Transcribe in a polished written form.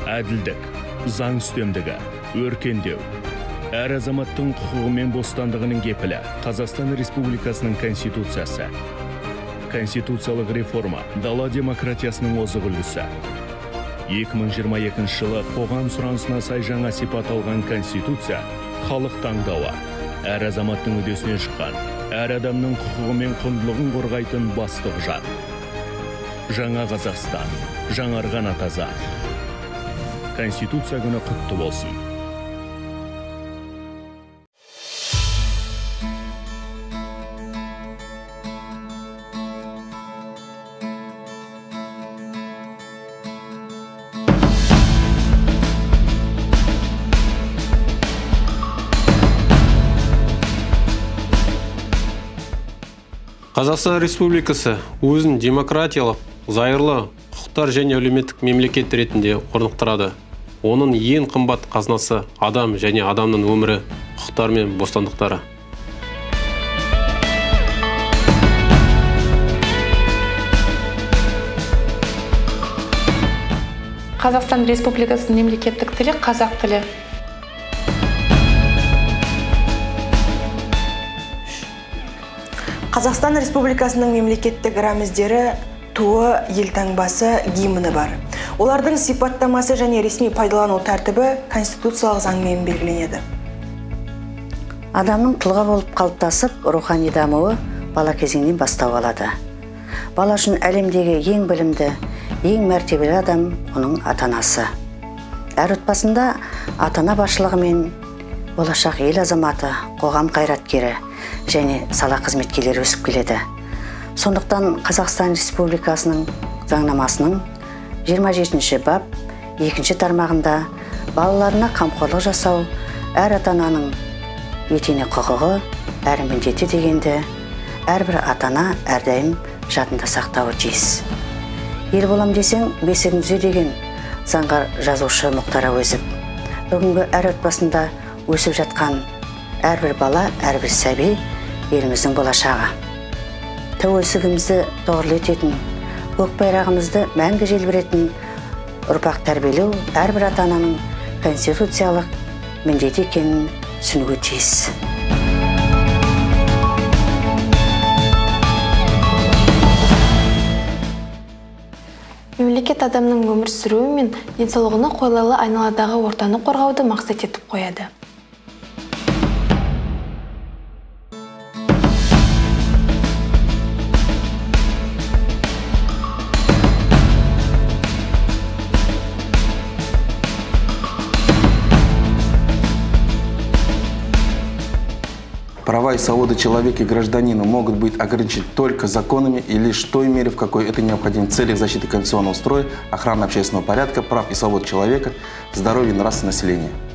Әділдік, заң үстемдігі, өркендеу. Әр азаматтың құқығы мен бостандығының кепілі Қазақстан Республикасының Конституциясы. Конституциялық реформа дала демократиясының озық үлгісі. 2022 жылы қоғам сұранысына сай жаңа сипат алған Конституция халық таңдауы. Әр азаматтың үдесінен шыққан, әр адамның құқығы мен құндылығын қорғайтын басты құжат. Жаңа Қазақстан, жаңарған ата заң. Конституция күні құтты болсын. Қазақстан Республикасы өзін демократиялық, зайырлы, құқықтар және әлеуметтік мемлекет ретінде орнықтырады. Оның ең қымбат қазынасы адам және адамның өмірі, құқықтары мен бостандықтары. Қазақстан Республикасының мемлекеттік тілі қазақ тілі. Қазақстан Республикасының мемлекеттік рәміздері туы, елтаңбасы, гимні бар. Олардың сипаттамасы және ресми пайдалану тәртібі конституциялық заңмен белгіленеді. Адамның тұлға болып қалыптасып, рухани дамуы бала кезеңнен бастау алады. Бала үшін әлемдегі ең білімді, ең мәртебелі адам оның ата-анасы. Әр отбасында ата-ана басшылығымен болашақ ел азаматы, қоғам қайраткері және сала қызметкерлері өсіп келеді. Сондықтан Қазақстан Республикасының заңнамасының 27-ші бап 2-ші тармағында балаларына қамқорлық жасау әр ата-ананың етене құқығы, әр міндеті дегенді әрбір ата-ана әрдайым жадында сақтауы тиіс. Ел болам десең, бесігің түзе деген заңғар жазушы Мұхтар Әуезов. Бүгінгі әр отбасында өсіп жатқан әрбір бала, әрбір сәби еліміздің болашағы. Тәуелсіздігімізді тұғырлы ететін, көк байрағымызды мәңгі желбіретін ұрпақ тәрбиелеу әрбір ата-ананың конституциялық міндеті екенін түсінуге тиіс. Мемлекет адамның өмір сүруі мен денсаулығына қолайлы айналадағы ортаны қорғауды мақсат етіп қояды. Права и свободы человека и гражданина могут быть ограничены только законами и лишь в той мере, в какой это необходимо в целях защиты конституционного строя, охраны общественного порядка, прав и свобод человека, здоровья и нравственности населения.